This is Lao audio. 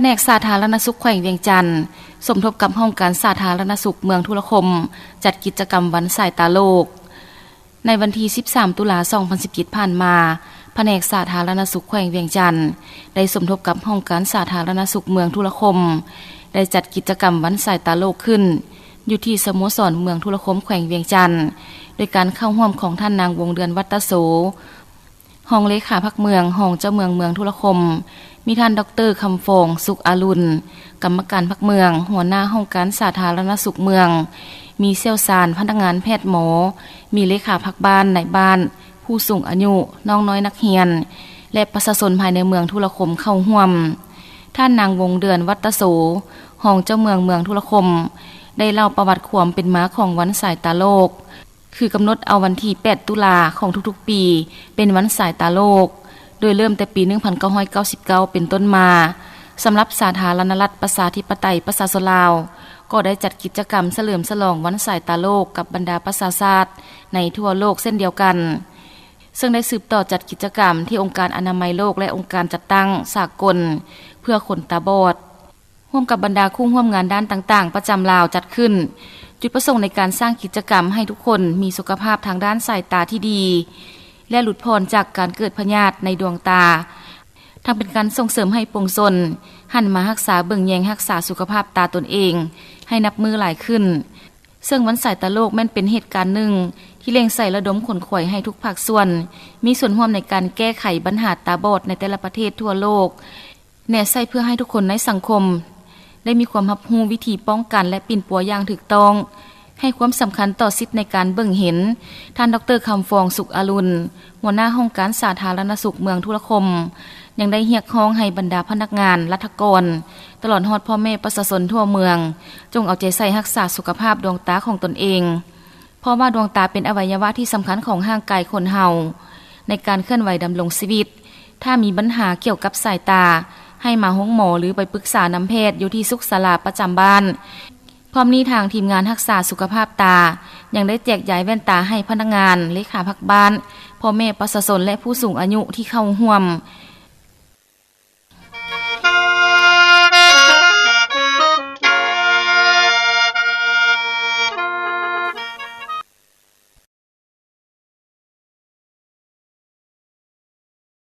ະແນກສາທາລະນະສຸກແຂວງວຽງຈັນ ສົມທົບກັບຫ້ອງການສາທາລະນະສຸກເມືອງທຸລະຄົມ ຈັດກິດຈະກຳວັນສາຍຕາໂລກ. ໃນວັນທີສິບສາມ ຕຸລາ ສອງພັນສິບເຈັດ ຜ່ານມາ, ພະແນກສາທາລະນະສຸກແຂວງວຽງຈັນ ໄດ້ສົມທົບກັບຫ້ອງການສາທາລະນະສຸກເມືອງທຸລະຄົມ ໄດ້ຈັດກິດຈະກຳວັນສາຍຕາໂລກຂຶ້ນ ຢູ່ທີ່ສະໂມສອນເມືອງທຸລະຄົມ ແຂວງວຽງຈັນ ໂດຍການເຂົ້າຮ່ວມຂອງທ່ານນາງ ວົງເດືອນ ວັດຕະໂສ ຮອງເລຂາພັກເມືອງ, ຮອງເຈົ້າເມືອງເມືອງທຸລະຄົມ, ມີທ່ານ ດອກເຕີ ຄຳຟອງ ສຸກອາລຸນ ກຳມະການພັກເມືອງ, ຫົວໜ້າຫ້ອງການສາທາລະນະສຸກເມືອງ, ມີຊ່ຽວຊານ, ພະນັກງານແພດໝໍ, ມີເລຂາພັກບ້ານ, ນາຍບ້ານ, ຜູ້ສູງອາຍຸ, ນ້ອງນ້ອຍນັກຮຽນ ແລະ ປະຊາຊົນພາຍໃນເມືອງທຸລະຄົມເຂົ້າຮ່ວມ. ທ່ານນາງ ວົງເດືອນ ວັດຕະໂສ ຮອງເຈົ້າເມືອງເມືອງທຸລະຄົມ ໄດ້ເລົ່າປະຫວັດຄວາມເປັນມາຂອງວັນສາຍຕາໂລກ ຄືກຳນົດເອົາວັນທີແປດ ຕຸລາ ຂອງທຸກໆປີ ເປັນວັນສາຍຕາໂລກ ໂດຍເລີ່ມແຕ່ປີໜຶ່ງພັນເກົ້າຮ້ອຍເກົ້າສິບເກົ້າ ເປັນຕົ້ນມາ. ສຳລັບສາທາລະນະລັດ ປະຊາທິປະໄຕ ປະຊາຊົນລາວ ກໍໄດ້ຈັດກິດຈະກຳສະເຫຼີມສະຫຼອງວັນສາຍຕາໂລກ ກັບບັນດາປະຊາຊາດໃນທົ່ວໂລກເຊັ່ນດຽວກັນ, ເຊິ່ງໄດ້ສືບຕໍ່ຈັດກິດຈະກຳທີ່ອົງການອະນາໄມໂລກ ແລະ ອົງການຈັດຕັ້ງສາກົນເພື່ອຄົນຕາບອດ ຮ່ວມກັບບັນດາຄູ່ຮ່ວມງານດ້ານຕ່າງໆ ປະຈຳລາວຈັດຂຶ້ນ. ຈຸດປະສົງໃນການສ້າງກິດຈະກຳໃຫ້ທຸກຄົນມີສຸຂະພາບທາງດ້ານສາຍຕາທີ່ດີ ແລະ ຫຼຸດຜ່ອນຈາກການເກີດພະຍາດໃນດວງຕາ, ທັງເປັນການສົ່ງເສີມໃຫ້ປວງຊົນຫັນມາຮັກສາເບິ່ງແຍງຮັກສາສຸຂະພາບຕາຕົນເອງໃຫ້ນັບມື້ຫຼາຍຂຶ້ນ. ເຊິ່ງວັນສາຍຕາໂລກແມ່ນເປັນເຫດການໜຶ່ງທີ່ເລັ່ງໃສ່ລະດົມຂົນຂວາຍໃຫ້ທຸກພາກສ່ວນມີສ່ວນຮ່ວມໃນການແກ້ໄຂບັນຫາຕາບອດໃນແຕ່ລະປະເທດທົ່ວໂລກ ແນໃສ່ເພື່ອໃຫ້ທຸກຄົນໃນສັງຄົມໄດ້ມີຄວາມຮັບຮູ້ວິທີປ້ອງກັນ ແລະ ປິ່ນປົວຢ່າງຖືກຕ້ອງ, ໃຫ້ຄວາມສຳຄັນຕໍ່ສິດໃນການເບິ່ງເຫັນ. ທ່ານ ດອກເຕີ ຄຳຟອງ ສຸກອາລຸນ ຫົວໜ້າຫ້ອງການສາທາລະນະສຸກເມືອງທຸລະຄົມ ຍັງໄດ້ຮຽກຮ້ອງໃຫ້ບັນດາພະນັກງານລັດຖະກອນ ຕະຫຼອດຮອດພໍ່ແມ່ປະຊາຊົນທົ່ວເມືອງ ຈົ່ງເອົາໃຈໃສ່ຮັກສາສຸຂະພາບດວງຕາຂອງຕົນເອງ, ເພາະວ່າດວງຕາເປັນອະໄວຍະວະທີ່ສຳຄັນຂອງຮ່າງກາຍຄົນເຮົາ ໃນການເຄື່ອນໄຫວດຳລົງຊີວິດ. ຖ້າມີບັນຫາກ່ຽວກັບສາຍຕາ ໃຫ້ມາໂຮງໝໍ ຫຼື ໄປປຶກສານຳແພດຢູ່ທີ່ສຸກສາລາປະຈຳບ້ານ. ພ້ອມນີ້ທາງທີມງານຮັກສາສຸຂະພາບຕາ ຍັງໄດ້ແຈກຢາຍແວ່ນຕາໃຫ້ພະນັກງານ, ເລຂາພັກບ້ານ, ພໍ່ແມ່ປະຊາຊົນ ແລະ ຜູ້ສູງອາຍຸທີ່ເຂົ້າຮ່ວມ.